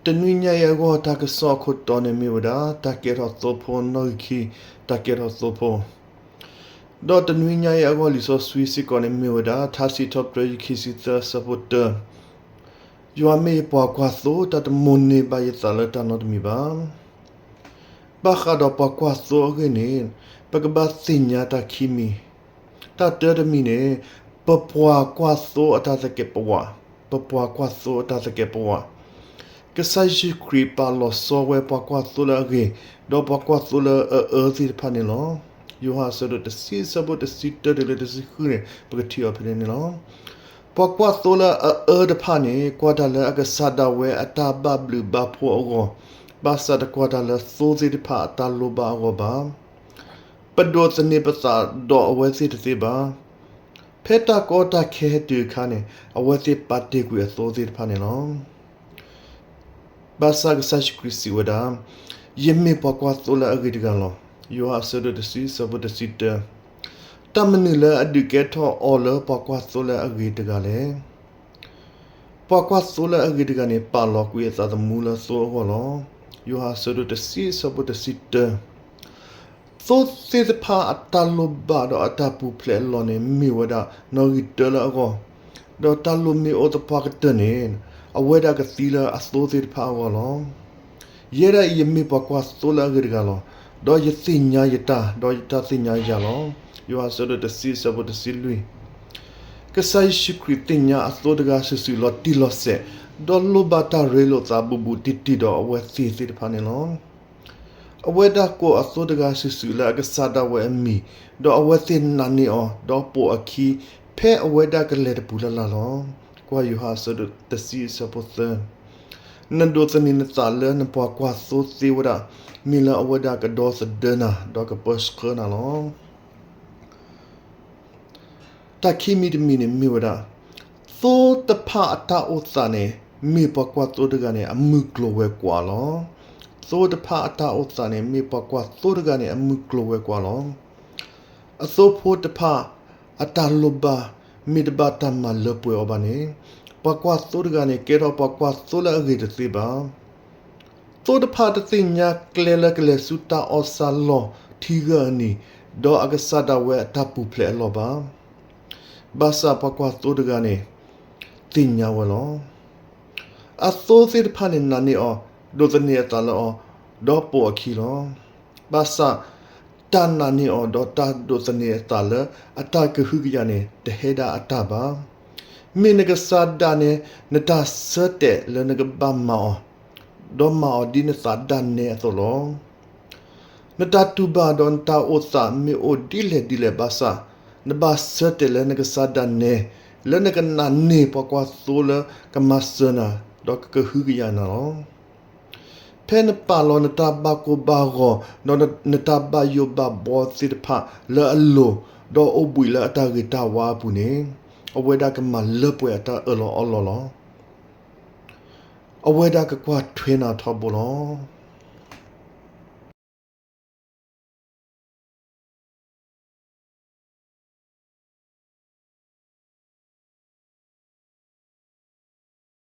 တနွံညါအံၤအဂီၢ် တၢ်ကစီၣ်အခိၣ်တီန့ၣ်မ့ၢ်ဝဲဒၣ် တၢ်ကဲထီၣ်သိဖိ နီၣ်ဂံၢ်ခံ တၢ်ကဲထီၣ်သိဖိ, ဒီးတနွံညါအံၤအဂီၢ် လံာ်စီဆှံစ့ၢ်ကီးန့ၣ်မ့ၢ်ဝဲဒၣ် ထါစံးထီၣ်ပတြၢၤ ခံဆံသၢ အဆၢဖိတၢ, ယွၤမ့ၢ်ယပှၤကွၢ်သိ, တၢ်တမိၣ်န့ၢ်ဘၣ်ယသးလၢတၢ်နီတမံၤဘၣ်. ဘၣ်ဃးဒီးပှၤကွၢ်သိအဂ့ၢ်န့ၣ် ပကဘၣ်သ့ၣ်ညါတၢ်ခံမံၤ, တၢ်တၢတမံၤန့ၣ် ပပှၤကွၢ်သိအတၢ်သကဲးပဝး, ပပှၤကွၢ်သိအတၢ်သကဲးပဝး, ကစၢ်ယ့ၣ်ၡူးခရံာ်ပာ်လီၤဆီဝဲပှၤကွၢ်သိလၢအဂ့ၤ, ဒီးပှၤကွၢ်သိလၢအအၢသ့ၣ်တဖၣ်န့ၣ်လီၤ. ယိၤဟၣ်အဆၢဒိၣ်တဆံ အဆၢဖိတဆံတၢတုၤလၢတဆံဃုန့ၣ် ပကထံၣ်အီၤဖဲန့ၣ်န့ၣ်လီၤ. ပှၤကွၢ်သိလၢအအၢတဖၣ်န့ၣ် ကွၢ်တၢ်လၢအကစၢ်ဒၣ်ဝဲအတၢ်ဘၣ်ဘျုးဘၣ်ဖှိၣ်အဂီၢ်, ဘၣ်ဆၣ်တကွၢ်တၢ်လၢသိသ့ၣ်တဖၣ်အတၢ်လိၣ်ဘၣ်အဂီၢ်ဘၣ်. ပဒိးသန့ၤပသးဒီးအဝဲသ့ၣ်တသ့ဘၣ်. ဖဲတၢ်ကီတၢ်ခဲဟဲတုၤအခါန့ၣ် အဝဲသ့ၣ်ပာ်တ့ၢ်ကွံာ်အသိသ့ၣ်တဖၣ်န့ၣ်လီၤ. ဘၣ်ဆၣ်ကစၢ်ယ့ၣ်ၡူးခရံာ်စံးဝဲဒၣ်, ယမ့ၢ်ပှၤကွၢ်သိလၢအဂ့ၤတဂၤလီၤ. ယိၤဟၣ်အဆၢဒိၣ်တဆံ အဆၢဖိတဆံတၢ, တၢ်မနုၤလၢအဒုးကဲထီၣ်အီၤလၢပှၤကွၢ်သိလၢအဂ့ၤတဂၤလဲၣ်. ပှၤကွၢ်သိလၢအဂ့ၤတဂၤန့ၣ် ပာ်လီၤကွံာ်အသးသမူလၢသိအဂီၢ်လီၤ. ယိၤဟၣ်အဆၢဒိၣ်တဆံ အဆၢဖိတဆံတၢ, သိသ့ၣ်တဖၣ်အတၢ်လိၣ်ဘၣ်ဒီးအတၢ်ပူၤဖျဲးအလီၢ်န့ၣ် မ့ၢ်ဝဲဒၣ်နီၣ်ဂံၢ်တၢလၢအဂီၢ်, ဒီးတၢ်လိၣ်မ့ၢ်အိၣ်သပှၢ်ကတၢၢ်န့ၣ် အဝဲဒၣ်ကသံလၢအသိသ့ၣ်တဖၣ်အဂီၢ်လီၤ. ယဲဒၣ်အံၤ ယမ့ၢ်ပှၤကွၢ်သိလၢအဂ့ၤတဂၤလီၤ. ဒီးယသ့ၣ်ညါယတၢ်, ဒီးယတၢ်သ့ၣ်ညါယၤလီၤ. ယိၤဟၣ်အဆၢဒိၣ်တဆံ အဆၢဖိတဆံလွံၢ်, ကစၢ်ယ့ၣ်ၡူးခရံာ်သ့ၣ်ညါအသိတဂၤစုာ်စုာ်လီၤတံၢ်လီၤဆဲး, ဒီးလိၣ်ဘၣ်တၢ်ရ့လိာ်သးဘူးဘူးတံၢ်တံၢ်ဒီးအဝဲသ့ၣ်သ့ၣ်တဖၣ်န့ၣ်လီၤ. အဝဲဒၣ်ကိးအသိတဂၤစုာ်စုာ်လၢအကစၢ်ဒၣ်ဝဲအမံၤ, ဒီးအဝဲသ့ၣ်နာ်န့ၢ်အီၤ, ဒီးပိာ်အခံ, ဖဲအဝဲဒၣ်ကလဲၤတပူၤလၢ်လၢ်လီၤ. ကွၢ်ယိၤဟၣ်အဆၢဒိၣ်တဆံ အဆၢဖိသၢ, နဒိးသန့ၤနသးလၢနပှၤကွၢ်သိသ့ဝဲဒၣ်, မ့ၢ်လၢအဝဲဒၣ်ကဒီသဒၢနၤ, ဒီးကပၢဆှၢနၤလီၤ. တၢ်ခံမံၤတမံၤန့ၣ်မ့ၢ်ဝဲဒၣ်, သိတဖၣ်အတၢ်အိၣ်သးန့ၣ် မ့ၢ်ပှၤကွၢ်သိတဂၤန့ၣ် အမုၢ်ကျိၤဝဲၤကွာ်လီၤ. သိတဖၣ်အတၢ်အိၣ်သးန့ၣ် မ့ၢ်ပှၤကွၢ်သိတဂၤန့ၣ် အမုၢ်ကျိၤဝဲၤကွာ်လီၤ. အသိဖိတဖၣ်အတၢ်လိၣ်ဘၣ် မ့ၢ်တဘၣ်တၢ်မၤလၢပှဲၤအီၤဘၣ်န့ၣ်, ပှၤကွၢ်သိတဂၤန့ၣ် ကဲထီၣ်ပှၤကွၢ်သိလၢအဂ့ၤတသ့ဘၣ်. သိတဖၣ်တသ့ၣ်ညါကျဲလၢကလဲၤဆူတၢ်အီၣ်ဆၣ်လီၢ်ထံဂၢၢ်အနံၤ, ဒီးအကစၢ်ဒၣ်ဝဲအတၢ်ပူၤဖျဲးအလီၢ်ဘၣ်. ဘၣ်ဆၣ်ပှၤကွၢ်သိတဂၤန့ၣ် သ့ၣ်ညါဝဲလီၤ. အသိသ့ၣ်တဖၣ်န့ၣ်နာ်န့ၢ်အီၤ, ဒိးသန့ၤအသးလၢအီၤ, ဒီးပိာ်အခံလီၤ. ဘၣ်ဆၣ် တၢ်နာ်န့ၢ်အီၤ ဒီးတၢ်ဒိးသန့ၤအသးလၢအတၢ်ကဟုကယာ်န့ၣ် တဟဲဒၣ်အတၢ်ဘၣ်. မ့ၢ်နကစၢ်ဒၣ်နဲ နတၢ်ဆၢတဲာ်လၢနကဘၣ်မၤအီၤ, ဒီးမၤအီၤဒ်နသးဒၣ်နဲအသိးလီၤ. နတၢ်တူၢ်ဘၣ်ဒီးနတၢ်အိၣ်သးမ့ၢ်အိၣ်ဒ်လဲၣ်ဒ်လဲၣ်ဘၣ်ဆၣ်, နဘၣ်ဆၢတဲာ်လၢနကစၢ်ဒၣ်နဲ လၢနကနာ်န့ၢ်ပှၤကွၢ်သိလၢကမၤစၢၤနၤ, ဒီးကကဟုကယာ်နၤလီၤ. ဖဲနပာ်လီၤနတၢ်ဘၣ်ကိၢ်ဘၣ်ဂီၤ ဒီးနတၢ်ဘၣ်ယိၣ်ဘၣ်ဘှီသ့ၣ်တဖၣ်လၢအလိၤ, ဒီးအိၣ်ဘှံးလၢအတၢ်ဂ့ၤတၢ်ဝါအပူၤန့ၣ်, အဝဲဒၣ်ကမၤလၢပှဲၤအတၢ်အၢၣ်လီၤအီလီၤလီၤ. အဝဲဒၣ်ကကွၢ်ထွဲနၤထီဘိလီၤ.